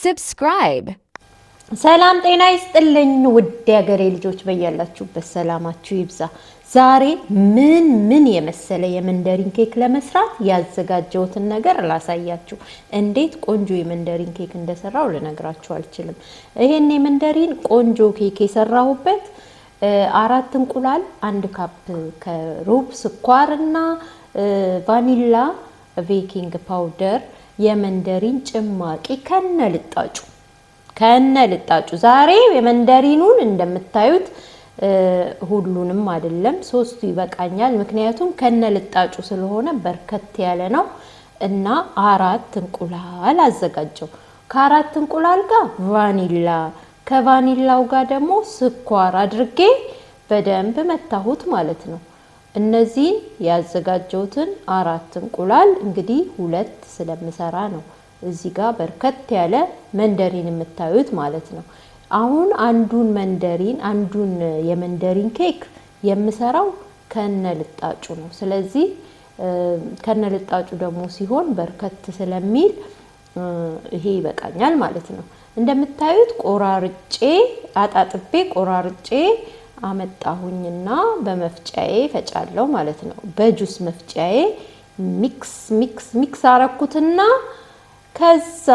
Subscribe. ሰላም ጤና ይስጥልኝ ውድ የሀገሬ ልጆች፣ በያላችሁበት ሰላማችሁ ይብዛ። ዛሬ ምን ምን የመሰለ የመንደሪን ኬክ ለመስራት ያዘጋጀሁትን ነገር ላሳያችሁ። እንዴት ቆንጆ የመንደሪን ኬክ እንደሰራው ልነግራችሁ አልችልም። ይሄን የመንደሪን ቆንጆ ኬክ የሰራሁበት 4 እንቁላል፣ 1 cup ከሩብ ስኳርና ቫኒላ፣ baking powder፣ የመንደሪን ጭማቂ ከነ ልጣጩ። ዛሬ የመንደሪኑን እንደምታዩት ሁሉንም አይደለም፣ 3ቱ ይበቃኛል። ምክንያቱም ከነ ልጣጩ ስለሆነ በርከት ያለ ነው እና 4 እንቁላል አዘጋጀው። ከ4 እንቁላል ጋር ቫኒላ፣ ከቫኒላው ጋር ደግሞ ስኳር አድርጌ በደንብ መታሁት ማለት ነው። እነዚህን ያዘጋጀሁትን 4 እንቁላል እንግዲህ 2 ስለምሰራ ነው እዚህ ጋር በርከት ያለ መንደሪን የምታዩት ማለት ነው። አሁን አንዱን የመንደሪን ኬክ የምሰራው ከነ ልጣጩ ነው። ስለዚህ ከነ ልጣጩ ደግሞ ሲሆን በርከት ስለሚል ይሄ ይበቃኛል ማለት ነው። እንደምታዩት ቆራርጬ አጣጥቤ ቆራርጬ አመጣሁኝና በመፍጫዬ ፈጫለሁ ማለት ነው። በጁስ መፍጫዬ mix mix mix አረኩትና ከዛ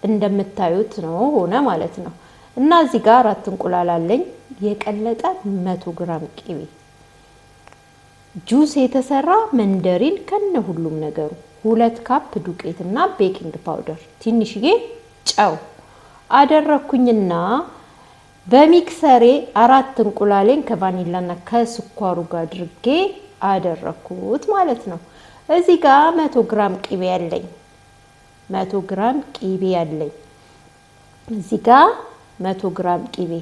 እንደምታዩት ነው ሆነ ማለት ነው። እና እዚህ ጋር 4 እንቁላል አለኝ፣ የቀለጠ 100 ግራም ቅቤ፣ ጁስ የተሰራ መንደሪን ከነ ሁሉም ነገሩ፣ 2 cup ዱቄትና baking powder፣ ትንሽዬ ጨው አደረኩኝና በ mixer ኤ 4 እንቁላሌን ከቫኒላና ከስኳሩ ጋር አድርጌ አደረኩት ማለት ነው። እዚህ ጋር 100 ግራም ቅቤ አለኝ። 100 ግራም ቅቤ አለኝ። እዚህ ጋር 100 ግራም ቅቤ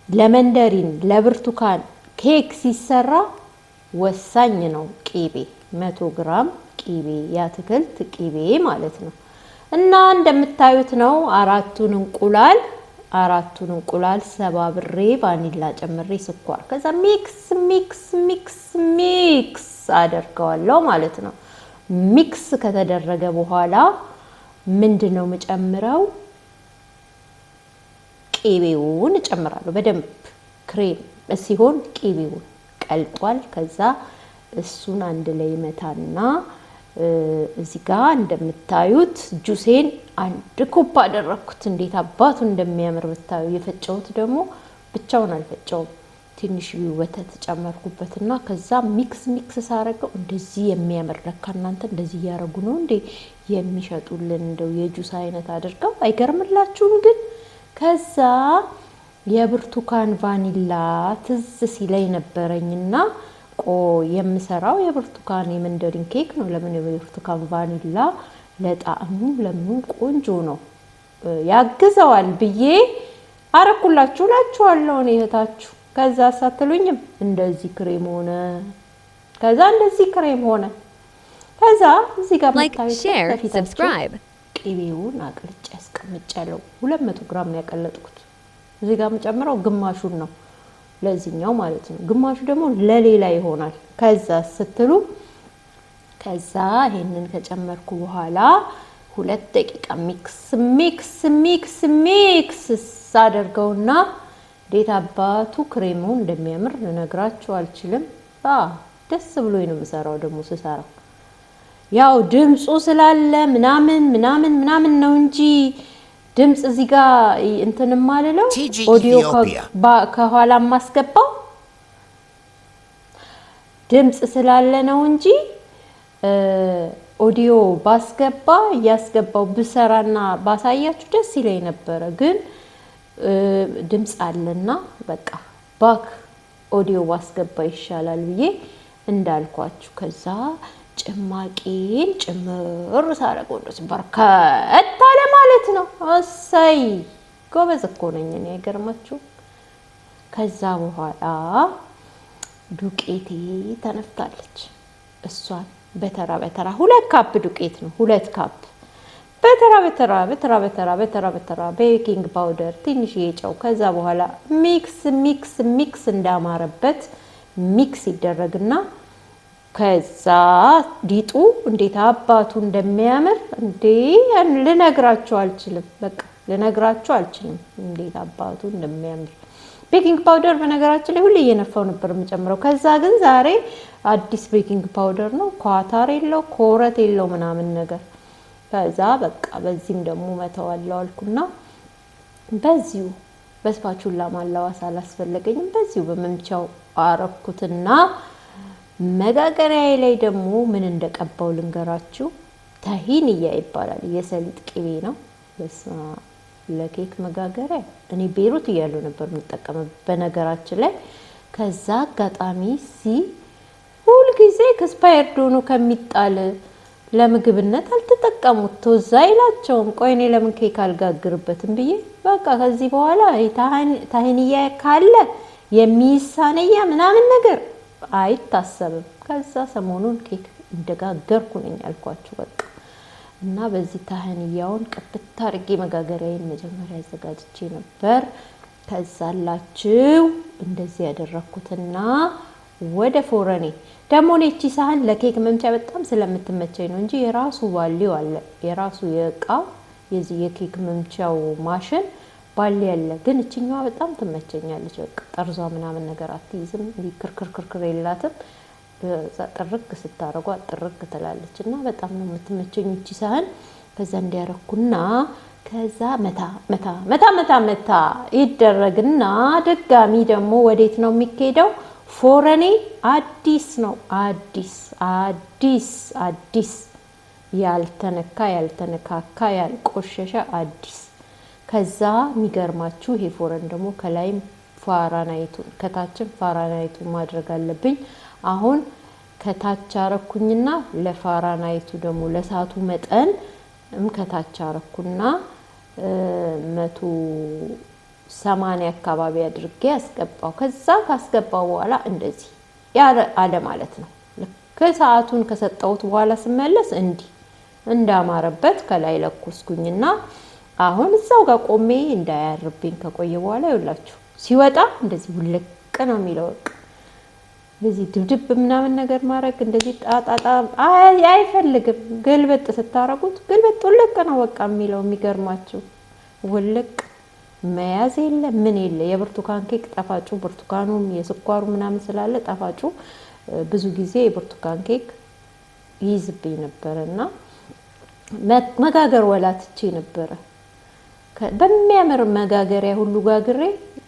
ለመንደሪን ለብርቱካን ኬክ ሲሰራ ወሳኝ ነው። ቅቤ 100 ግራም ቅቤ፣ የአትክልት ቅቤ ማለት ነው። እና እንደምታዩት ነው 4ቱን እንቁላል ሰባብሬ ቫኒላ ጨምሬ ስኳር፣ ከዛ mix mix mix mix አደርገዋለሁ ማለት ነው። Mix ከተደረገ በኋላ ምንድን ነው የምጨምረው? ቅቤውን እጨምራለሁ። በደንብ ክሬም ሲሆን ቅቤውን ቀልጧል። ከዛ እሱን አንድ ላይ መታና እዚህ ጋር እንደምታዩት ጁሴን 1 cup አደረኩት። እንዴት አባቱ እንደሚያምር ብታዩ። የፈጨሁት ደግሞ ብቻውን አልፈጨውም። ትንሽ ወተት ጨመርኩበትና ከዛ mix mix ሳረገው እንደዚህ የሚያምር፣ ለካ እናንተ እንደዚህ እያረጉ ነው እንዴ የሚሸጡልን? እንደው የጁስ አይነት አድርገው አይገርምላችሁም? ግን ከዛ የብርቱካን ቫኒላ ትዝ ሲለኝ ነበረኝና ቆይ የምሰራው የብርቱካን የመንደሪን ኬክ ነው። ለምን የብርቱካን ቫኒላ ለጣዕሙ ለምኑ ቆንጆ ነው፣ ያግዘዋል ብዬ አረኩላችሁ እላችኋለሁ እኔ እህታችሁ። ከዛ ሳትሉኝም እንደዚህ ክሬም ሆነ። ከዛ እንደዚህ ክሬም ሆነ። ከዛ እዚህ ጋር Like, share, subscribe. ቅቤውን አቅልጬ አስቀምጫለሁ። 200 ግራም ነው ያቀለጥኩት። እዚህ ጋር የምጨምረው ግማሹን ነው ለዚህኛው ማለት ነው። ግማሹ ደግሞ ለሌላ ይሆናል። ከዛ ስትሉ ከዛ ይሄንን ከጨመርኩ በኋላ 2 ደቂቃ mix mix mix mix አደርገውና እንዴት አባቱ ክሬሙ እንደሚያምር ልነግራችሁ አልችልም። ደስ ብሎኝ ነው የምሰራው። ደግሞ ስሰራው ያው ድምፁ ስላለ ምናምን ምናምን ምናምን ነው እንጂ ድምፅ እዚህ ጋር እንትን ማልለው ኦዲዮ ከኋላ የማስገባው ድምፅ ስላለ ነው እንጂ ኦዲዮ ባስገባ እያስገባው ብሰራና ባሳያችሁ ደስ ይለኝ ነበረ። ግን ድምፅ አለና በቃ back audio ባስገባ ይሻላል ብዬ እንዳልኳችሁ ከዛ ጭማቂን ጭምር ሳረገው እንደዚህ በርከት አለ ማለት ነው። እሰይ ጎበዝ እኮ ነኝ እኔ፣ አይገርማችሁ። ከዛ በኋላ ዱቄቴ ተነፍታለች። እሷን በተራ በተራ 2 cup ዱቄት ነው፣ 2 cup በተራ በተራ በተራ በተራ በተራ በተራ baking powder፣ ትንሽዬ ጨው። ከዛ በኋላ mix mix mix እንዳማረበት mix ይደረግና ከዛ ሊጡ እንዴት አባቱ እንደሚያምር እንዴ ልነግራችሁ አልችልም። በቃ ልነግራችሁ አልችልም እንዴት አባቱ እንደሚያምር። Baking powder በነገራችን ላይ ሁሌ እየነፋው ነበር የምጨምረው። ከዛ ግን ዛሬ አዲስ baking powder ነው፣ ኳታር የለው ኮረት የለው ምናምን ነገር። ከዛ በቃ በዚህም ደግሞ መተዋለው አልኩና በዚሁ በ spatula ማላዋስ አላስፈለገኝም። በዚሁ በመምቻው አረኩትና መጋገሪያዬ ላይ ደግሞ ምን እንደቀባው ልንገራችሁ። ተሂንያ ይባላል፣ የሰሊጥ ቅቤ ነው። በስመ አብ፣ ለኬክ መጋገሪያ እኔ ቤሩት እያለሁ ነበር የምጠቀመው በነገራችን ላይ። ከዛ አጋጣሚ ሁልጊዜ expired ሆኖ ከሚጣል ለምግብነት አልተጠቀሙት ቶዛ አይላቸውም። ቆይ እኔ ለምን ኬክ አልጋግርበትም ብዬ በቃ ከዚህ በኋላ ታሂንያ ካለ የሚሳነያ ምናምን ነገር አይታሰብም። ከዛ ሰሞኑን ኬክ እንደጋገርኩ ነኝ አልኳችሁ በቃ። እና በዚህ ታህንያውን ቅብት አድርጌ መጋገሪያዬን መጀመሪያ አዘጋጅቼ ነበር። ከዛላችሁ እንደዚህ ያደረኩትና ወደ ፎረኔ ደግሞ እኔ እቺ ሳህን ለኬክ መምቻ በጣም ስለምትመቸኝ ነው እንጂ የራሱ ባሊው አለ፣ የራሱ የእቃው የዚህ የኬክ መምቻው ማሽን ባሊ አለ። ግን እችኛዋ በጣም ትመቸኛለች። በቃ ጠርዟ ምናምን ነገር አትይዝም፣ እንዲህ ክርክር ክርክር የላትም። ጥርግ ስታረጓ ጥርግ ትላለች እና በጣም ነው የምትመቸኝ እቺ ሳህን። ከዛ እንዲያረኩና ከዛ መታ መታ መታ መታ መታ ይደረግና ድጋሚ ደግሞ ወዴት ነው የሚኬደው? ፎረኔ አዲስ ነው። አዲስ አዲስ አዲስ ያልተነካ ያልተነካካ ያልቆሸሸ አዲስ። ከዛ የሚገርማችሁ ይሄ ፎረን ደግሞ ከላይም ፋራናይቱን ከታችም ፋራናይቱን ማድረግ አለብኝ። አሁን ከታች አረኩኝና ለፋራናይቱ ደግሞ ለእሳቱ መጠን ከታች አረኩና 180 አካባቢ አድርጌ አስገባው። ከዛ ካስገባው በኋላ እንደዚህ ያለ አለ ማለት ነው። ልክ ሰዓቱን ከሰጠሁት በኋላ ስመለስ እንዲህ እንዳማረበት ከላይ ለኮስኩኝና አሁን እዛው ጋር ቆሜ እንዳያርብኝ ከቆየ በኋላ ይውላችሁ ሲወጣ እንደዚህ ውልቅ ነው የሚለው። በቃ እንደዚህ ድብድብ ምናምን ነገር ማድረግ እንደዚህ ጣጣጣ አይፈልግም። ግልብጥ ስታረጉት ግልብጥ ውልቅ ነው በቃ የሚለው። የሚገርማችሁ ውልቅ መያዝ የለ ምን የለ። የብርቱካን ኬክ ጣፋጩ ብርቱካኑም የስኳሩ ምናምን ስላለ ጣፋጩ ብዙ ጊዜ የብርቱካን ኬክ ይይዝብኝ ነበረ እና መጋገር ወላ ትቼ ነበረ። በሚያምር መጋገሪያ ሁሉ ጋግሬ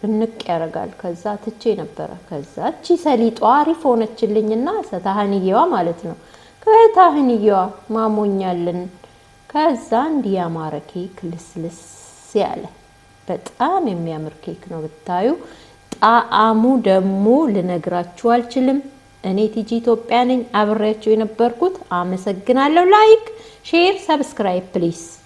እንቅ ያደርጋል። ከዛ ትቼ ነበረ። ከዛ እቺ ሰሊጧ አሪፍ ሆነችልኝና ታህንየዋ ማለት ነው። ከታህንየዋ ማሞኛልን። ከዛ እንዲህ ያማረ ኬክ ልስልስ ያለ በጣም የሚያምር ኬክ ነው ብታዩ። ጣዕሙ ደግሞ ልነግራችሁ አልችልም። እኔ ቲጂ ኢትዮጵያ ነኝ፣ አብሬያችሁ የነበርኩት። አመሰግናለሁ። Like፣ share፣ subscribe please።